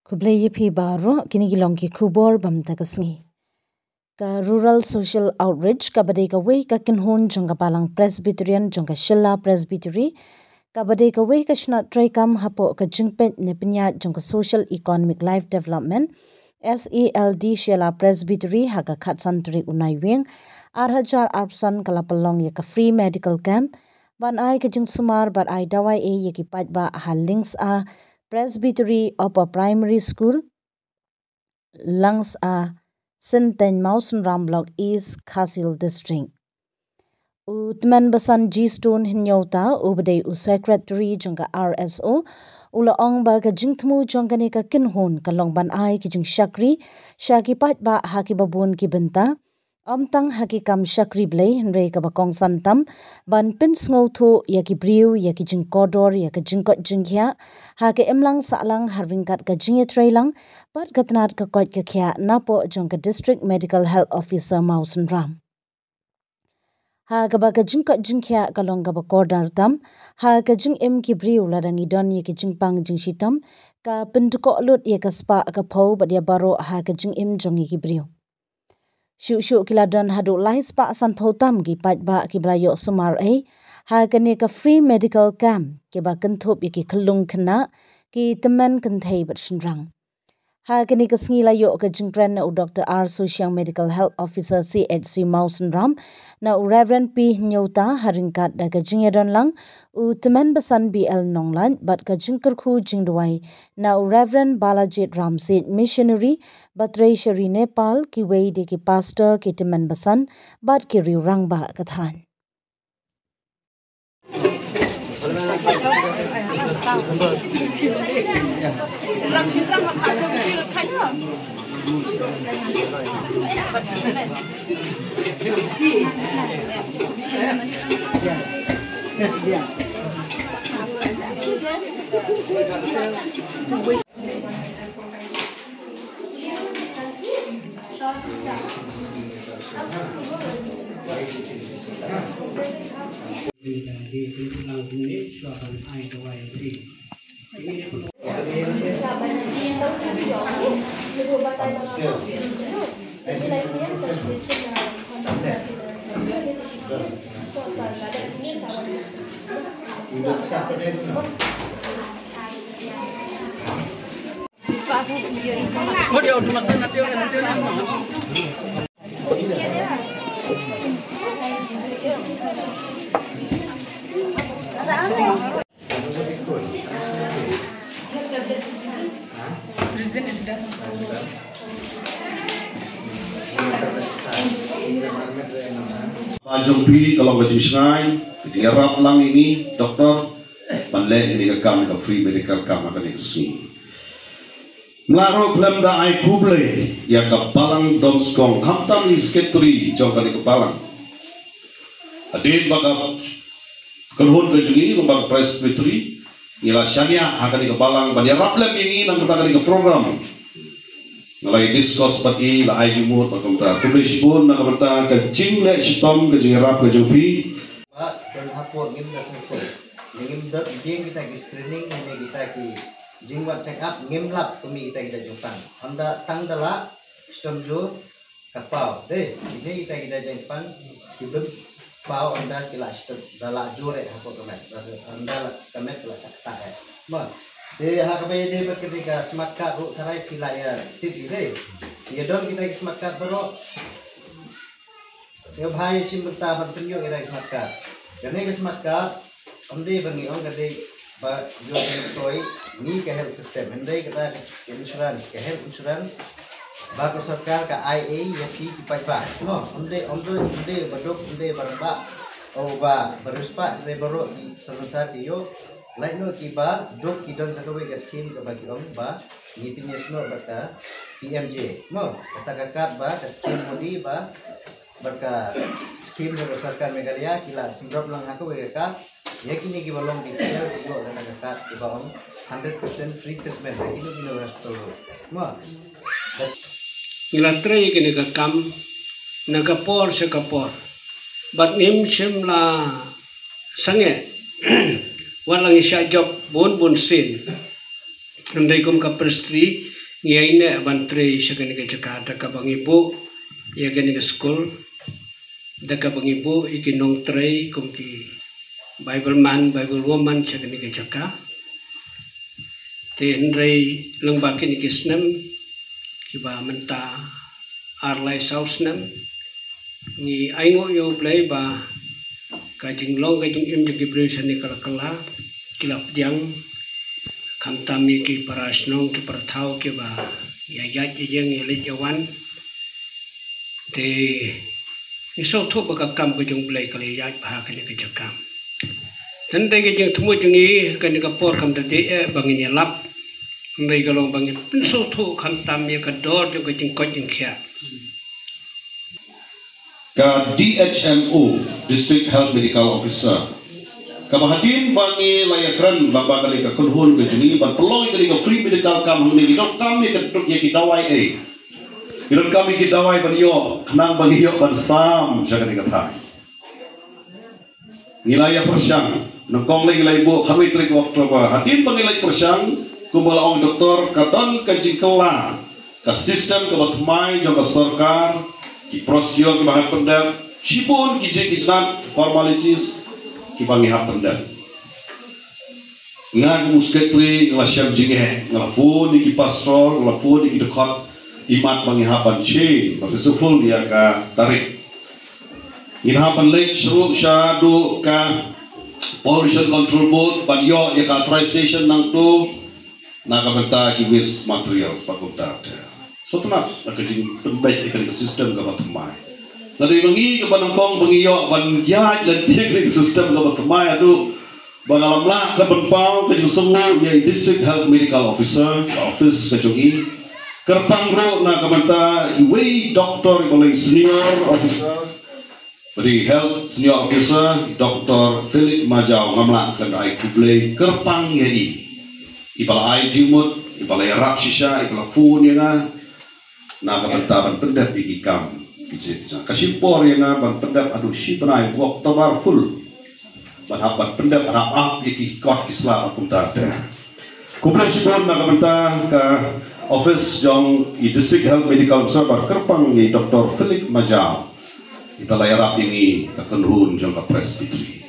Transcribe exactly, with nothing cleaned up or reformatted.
Khublei ïa phi baroh, kine ki long ki khubor bam ta ka sngi. Ka Rural Social Outreach kaba dei kawei ka kynhun jong ka Balang Presbyterian jong ka Shella Presbytery, kaba dei kawei ka shnat treikam hapoh ka jingpeit ne pynïaid jong ka Social Economic Life Development, S E L D Shella Presbytery ha ka khatsan tarik u Naiwieng, ar hajar arphew san ka la pynlong ïa ka free medical camp, ban ai ka jingsumar bad ai dawai ei ïa ki paidbah ha Lings'a Presbytery Upper Primary School, Lings'a Synteng Mawsynram Block East, Khasi Hills District. U Tymmen Basan G Stone Hynñiewta, uba dei u Secretary jong ka R S O, u la ong ba ka jingthmu jong kane ka kynhun ka long ban ai ki jingshakri sha ki paidbah ha kiba bun ki bynta, ym tang ha ki kam shakri blei, hynrei kaba kongsan tam ban pynsngewthuh ïa ki briew ïa ki jingkordor ïa ka jingkoit jingkhiah ha ka imlang sahlang ha ryngkat ka jingïatreilang bad ka tnat ka koit ka khiah napoh jong ka District Medical Health Officer Mawsynram. Ha kaba ka jingkoit jingkhiah ka long kaba kordor tam ha ka jingim ki briew, lada ngi don ïa ki jingpang jingshitom, ka pyndkoh lut ïa ka spah ka phew bad ïa baroh ha ka jingim jong ngi ki briew. Shuh shuh ki la don haduh lai spah sanphew tam ki paidbah kiba la ïoh sumar ei ha kane ka free medical camp, kiba kynthup ïa ki khyllung khynnah, ki tymmen kynthei bad shynrang. Ha kane ka sngi la ïoh ka jingkren na u Doctor R Soshiang, Medical Health Officer C H C Mawsynram, na u Reverend P Hynñiewta, ha ryngkat da ka jingïadon lang u Tymmen Basan B L Nonglait, bad ka jingkyrkhu jingduwai na u Reverend Balajit Ramsit, missionary ba trei sha ri Nepal, kiwei de ki pastor ki Tymmen Basan bad ki riew rangbah ka thaiñ. Ba jong phi ka long ka jingshngaiñ, ka jingïarap lang ïa ngi, doktor, ban leh ïa kane ka kam, ka free medical camp ha kane ka sngi. Nga ruh khlem da ai khublei ïa ka Balang Donskong, khamtam i secretary jong kane ka balang. Hadien ba ka kynhun ka jong ngi, ba ka presbytery, ngi la shaniah ha kane ka balang ban ïarap lem ïa ngi na ka bynta kane ka program. Nga la ïa discuss bad i, la ai jingmut bad kumta. Khublei shibun na ka bynta ka jingleh shitom, ka jingïarap ka jong phi. Ba don hapoh ngim da sngewthuh. Ngim don, ngim kita ki screening, ngim kita ki jingwad check up, ngim lap kum kita kita jingpang. Ynda tang da la shitom jur ka paw. Dei, ine kita kita jingpang ki bym paw ynda ki la shitom, da la jur eh hapoh ka met. Ynda la ka met ki la shah ktah eh. Mo. Dei ha kaba ïadei bad kane ka smart card ruh, tharai phi la ïa tip ïa dei. Ïa don kita ki smart card baroh. Sngewbha ïa shim bynta ban pynïoh ïa ka smart card. Kane ka smart card, ym dei ba ngi ong ka dei ba ïoh ngi toi ngi ka health system. Hynrei kata ka insurance, ka health insurance ba ka sorkar ka ai ei ïa phi ki paidbah. Mo, ym dei, ym dei, ym dei ba duk, ym dei ba rangbah, o ba, ba riewspah, hynrei baroh ki sor synsar ki ïoh. Lait noh kiba duk ki don sa kawei ka skim kaba ki ong ba ngi pynïasnoh bad ka P M J. Mo, kata ka card ba ka skim Modi ba bad ka skim jong ka sorkar Meghalaya, ki la sngewdrop lang ha kawei ka card. Ïa kine kiba long ki fail ki ïoh kata ka card kiba ong hundred percent free treatment ha kino kino hospital ruh. Mo. Ngi la trei kine ka kam na ka por sha ka por. Bad ngim shym la sangeh. Wat la ngi shah jop bun bun sien. Hynrei kum ka Presbytery ngi ïaineh ban trei sha kane ka jaka da kaba ngi buh ïa kane ka skul, da kaba ngi buh ïa ki nongtrei kum ki Bible man, Bible woman sha kane ka jaka. Te hynrei lyngba kine ki snem kiba mynta ar lai saw snem, ngi ainguh ïa U Blei ba ka jinglong ka jingim jong ki briew shane ka la kylla, ki la pdiang, khamtam ïa ki para shnong ki para thaw kiba ïa ïaid ïa ïeng ïa leit ïa wan. Te ngi sngewthuh ba ka kam ka jong U Blei ka la ïaid bha ha kane ka jaka. Hynrei ka jingthmu jong ngi kane ka por kam da dei eh ba ngin ïalap. Hynrei ka long ba ngin pynsngewthuh khamtam ïa ka dor jong ka jingkoit jingkhiah. Ka D H M O, District Health Medical Officer, kaba hadien ba ngi la ïakren lyngba kane ka kynhun ka jong ngi ban pynlong ïa kane ka free medical camp hangne, ngi donkam ïa ka, ïa ki dawai eh. Ngi donkam ïa ki dawai ban ïoh, khnang ba ngi ïoh ban sam sha kane ka thaiñ. Ngi la ïa pyrshang, nyngkong lei ngi la ïa buh khatwei tarik October. Hadien ba ngi la ïa pyrshang, kumba la ong doktor, ka don ka jingkylla ka system kaba thymmai jong ka sorkar, ki procedure kiba hap pyndep, shibun ki jingkitnat, formalities kiba ngi hap pyndep. Nga kum u secretary nga la shem jingeh, nga la phone ïa ki pastor, nga la phone ïa ki dkhot, imat ba ngi hap ban change, ba successful ïa ka tarik. Ngin hap ban leit shuh shaduh ka Pollution Control Board ban ïoh ïa ka authorization nangtu na ka bynta ki waste materials bad kumta ter. Sngewtynnat na ka jingpynbeit ïa kane ka system kaba thymmai. Lada ïa ngi kaba nyngkong ba ngi ïoh ban ïaid lynti ïa kane ka system kaba thymmai haduh ba nga lam lah ka pynpaw ka jingsngewnguh ïa i District Health Medical Officer, ka office ka jong i. Kyrpang ruh na ka bynta iwei doktor iba la i senior officer, ba dei health senior officer, doktor Philip Majaw, ngam lah khlem da ai khublei kyrpang ïa i. Iba la ai jingmut, iba la ïarap shisha, iba la phone ïa nga na ka bynta ban pyndep ïa ki kam ki jingeh. Ka shim por ïa nga ban pyndep haduh shi bnai, u October full, ban hap ban pyndep, ban hap ap ïa ki kot ki sla bad kumta ter. Khublei shibun na ka bynta ka office jong i District Health Medical Officer, bad kyrpang ïa i doktor Philip Majaw, iba la ïarap ïa ngi ka kynhun jong ka Presbytery.